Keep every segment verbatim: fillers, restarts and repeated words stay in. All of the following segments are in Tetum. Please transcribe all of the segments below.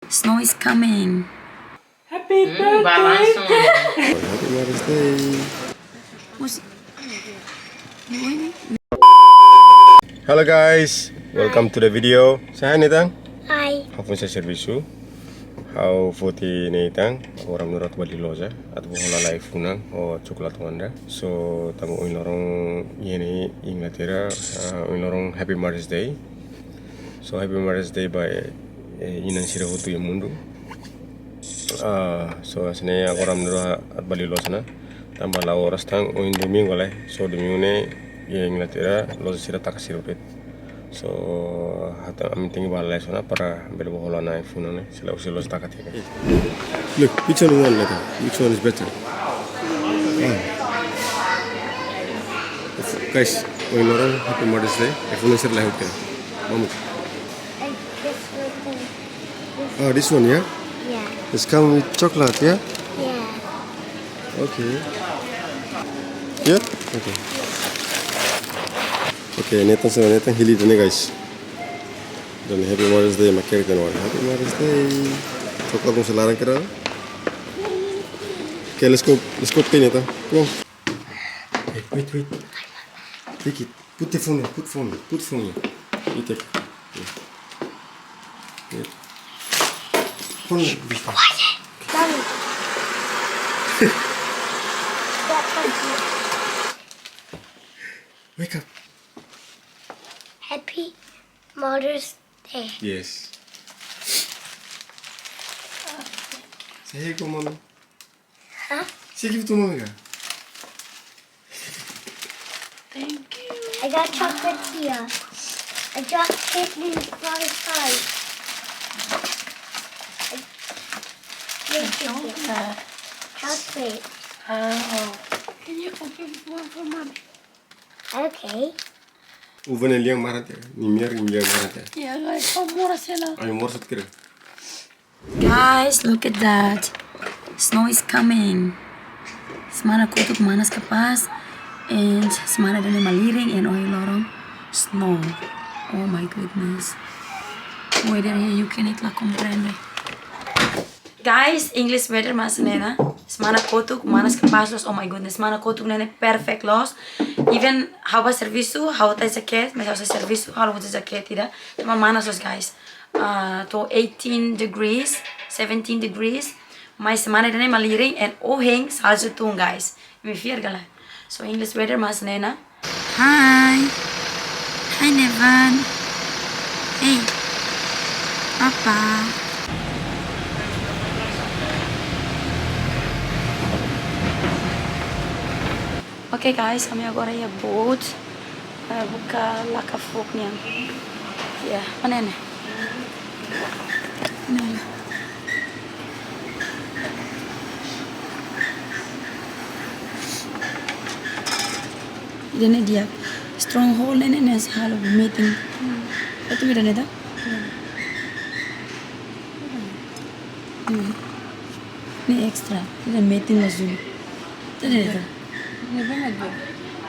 Snow is coming. Happy Hmm, birthday. Balanço. Happy Mother's Day. Música. Hello guys, welcome to the video. Say hi, Nathan. Hi. Ha'u foin sai servisu. Ha'u foti Nathan. Agora ami atu bá iha loja. Atu bá hola ai-funan ho chocolate wanda. So, tanba ohin loron iha ne'e Inglaterra, ah, ohin loron Happy Mother's Day. So, Happy Mother's Day ba, eh, inan sira hotu iha mundu. Ah, so, hanesan ne'e agora ami atu bá iha loja ona. Tanba la'o oras tan ohin domingu lai. So, domingu ne'e iha Inglaterra, loja sira taka sira de'it. So, ha'u atu, ami tenke bá iha loja ona para bele bá hola ona ai-funan ne'e. Se la, se loja taka tiha. Look, which one you want, Nathan? Which one is better? Ah. Guys, ohin loron Happy Mother's Day. Ai-funan sira la iha hotu. Vamos. Oh, this one, yeah? Yeah. It's come with chocolate, yeah? Yeah. Okay. Yeah? Okay. Okay, Nathan, so Nathan hili ida-ne'e, guys. Dan Happy Mother's Day, mak kere kan wari. Happy Mother's Day. Chocolate mós laran kira. Okay, let's go, let's go pay, Nathan. Come on. Hey, wait, wait. Take it. Put the phone here, put phone here, put phone here. You take it. Yeah. Yeah. Phone here, before. Mommy. Wake up. Happy Mother's Day. Yes. Say hey, go, mommy. Huh? Say give to mommy, girl. Thank you. I got chocolate here. I got kidney for the side. Chocolate. Chocolate. Oh. Can you open one for mommy? Okay. Uva ne'e lian maran tiha. Nia miar, nia lian maran tiha. Yeah, guys, kau mora sela. Ai, mora sut kira. Guys, look at that. Snow is coming. Semana kotuk manas kapás. And semana ida-ne'e malirin and ohin loron snow. Oh my goodness. Weather iha U K ne'e ita la komprende. Guys, English weather mak hanesan ne'e ona. Semana kotuk manas kapás loos. Oh my goodness, semana kotuk ne'e ne'e perfect loos. Even ha'u bá servisu, ha'u tau jaket, maibé ha'u sai servisu, ha'u la uza jaket ida. Tanba manas loos, guys. Ah, to'o eighteen degrees, seventeen degrees. Maibé semana ida-ne'e malirin and ohin salju tun, guys. Imi fiar ka lae? So, English weather mak hanesan ne'e ona. Hi. Hi, Nevan. Hey. Papa. Okay, guys, ami agora iha boot. Eh, buka laka-fuuk nian. Ya, mana ne'e? Mana ne'e? Ida-ne'e di'ak. Stronghold ne'e, ne'e, ne'e sei halo meeting. Atu ida-ne'e ita? Hmm. Ne'e extra. Ida meeting loos duni. Ida-ne'e ita? Ne'e bem aja.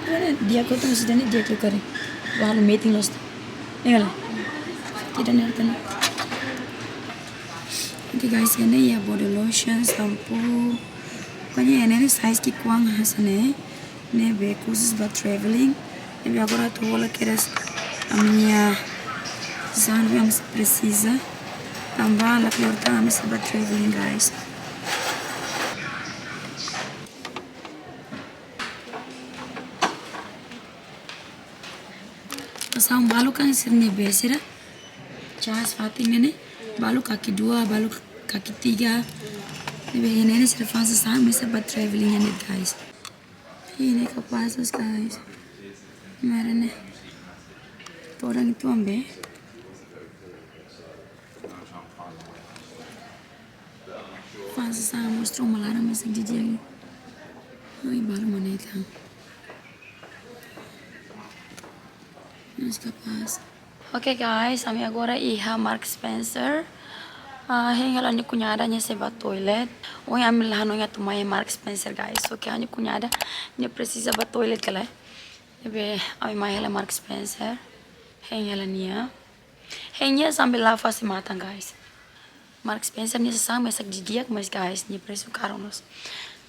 Ida-ne'e di'ak, kotuk sira-ne'e di'ak loos karik. Bá halo meeting loos ita. Ne'e ka lae? Ida-ne'e ita ne'e. Okay guys, iha ne'e iha body lotion, shampoo. Pokoknya iha ne'e ne'e size ki'ikoan hanesan ne'e. Ne'ebé khusus ba traveling. Ne'ebé agora atu hola kedas ami-nia zan ami sei presiza. Tanba la kleur tan ami sei bá traveling, guys. Sasán balu kan sira-ne'e be sira. Cas fatin ne'e ne'e. Balu kaki dua, balu kaki tiga. Ne'ebé iha ne'e ne'e sira fase sasán, ami sei bá traveling iha ne'e, guys. Ida-ne'e kapás loos, guys. Mara ne'e. Todan itu ambe. Fase sasán mós tromo laran mós di dia. Ai, balu mana itu? Mas kapás. Okay guys, ami agora iha Marks Spencer. Ah, hein hela ha'u-nia kuñada, nia sei bá toilet. Ohin ami la hanoin atu mai Marks Spencer, guys. Okay, ha'u-nia kuñada, nia presiza bá toilet ka lae. Ne'ebé ami mai hela Marks Spencer. Hein hela nia. Hein nia sambil la'o fase matan, guys. Marks & Spencer nia sasán mesak didi'ak, mas guys, nia presu karun loos.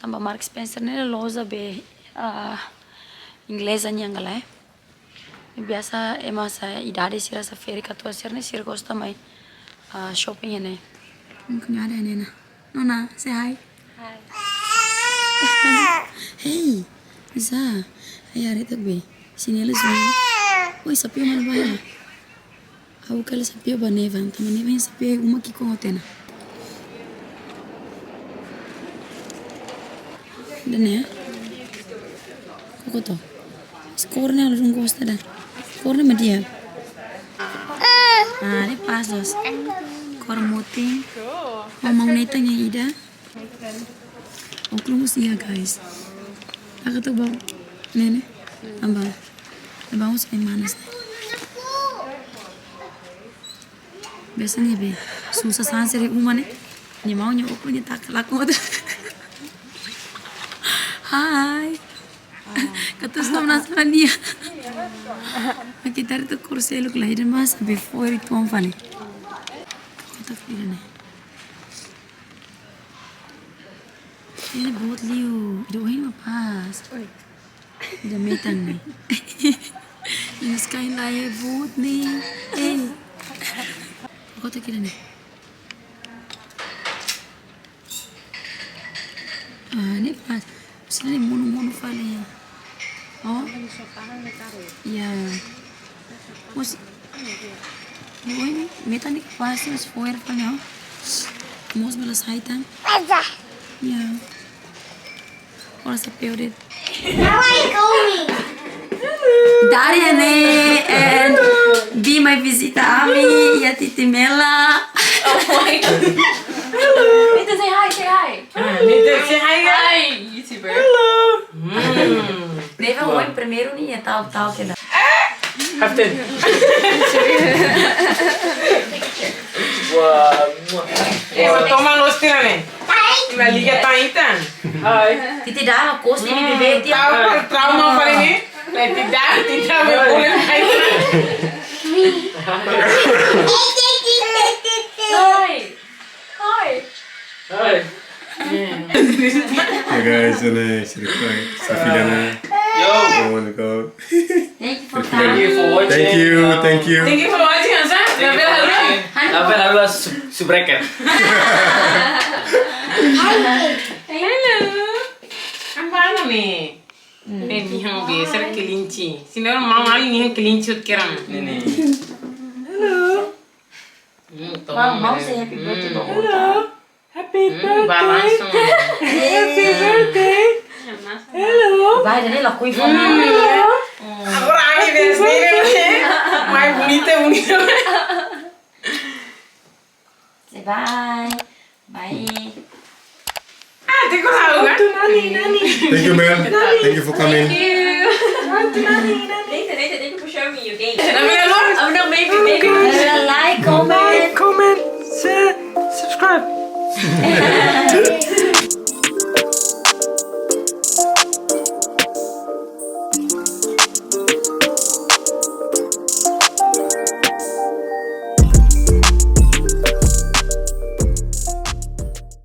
Tanba Marks & Spencer ne'e loja be, ah, ingleza nian ka lae. Biasa ema sira idade sira sira ferik atu sira ne'e sira gosta mai, ah, shopping iha ne'e. Mungkin ada ne'e na. Nona, say hi. Hi. Hey, bisa. Ai, ari tak be. Sini lu sini. Woi, sapeu mana ba ya? Ha'u kala sapeu ba Nevan, tanba Nevan sapeu uma ki'ikoan hotu ona. Ida-ne'e. Koko to. Skor ne'e ha'u la gosta ida. Kór ne'e mak di'ak. Ah, ne'e pas loos. Kór mutin. Mamau Nathan nia ida. Óculos iha, guys. Taka tu bau. Ne'e ne'e. Tanba. Tanba os ai manas. Biasa ne'e be. Susar sasán sira iha uma ne'e. Nia mau nia óculos nia taka lakon. Hi. Katuas tau nasa nia. Ita haree atu kór seluk la, ida masa before itu om fali. Kotak ida-ne'e. Ida boot liu. Ida oin mak pas. Ida metan ne'e. Ida sky la e boot ne'e. Eh. Kotak ida-ne'e. Ah, ne'e pas. Sira ne'e monu-monu fali. Oh. Ya. Mós. Ne'e oin, metan ne'e pas, mós foer fali, oh. Mós bele sai tan. Ya. Ora sapeu de'it. How are you going? Daria ne'e, and be mai vizita ami, iha Titi Mela. Oh my God. Hello. Nathan, say hi, say hi. Ah, Nathan, say hi, guys. Hi, YouTuber. Hello. Mm. Nevan, ohin primeiru ne'e, ya tau, tau kena. After. Wah, muah. Eh, só toma los tira, né? Nia liga tan ita. Hi. Titi dala kos ne'e bebé tiha. Trauma, trauma fali ne'e. Titi dala, titi dala, boleh main. Hi. Hi. Hi. Hey guys, ida-ne'e sira-nia, sira-nia filha, né? Yo. Oh my God. Thank you for coming. Thank you for watching. Thank you, thank you. Thank you for watching, Hasan. Thank you for watching. Labele haluha su-, subscribe. Hello. Ambana me. Ne'e nia han be, sira kelinci. Sira mau ami nia kelinci hotu keran. Ne'e ne'e. Hello. Hmm, mau, mau say happy birthday ba. Hello. Happy birthday. Happy birthday. Hello. Ba, ida-ne'e lakohi fali. Hello. Agora ami vez ne'e. Mais bonita, bonita. Say bye. Bye. Ah, tem que falar, né? Aunty Nani, Nani. Thank you, ma'am. Nani. Thank you for coming. Thank you. Aunty Nani, Nani. Nathan, Nathan, thank you for showing me your game. Let me know. Oh, no, maybe, maybe. Okay. Uh, like, comment. Like, comment, share, subscribe.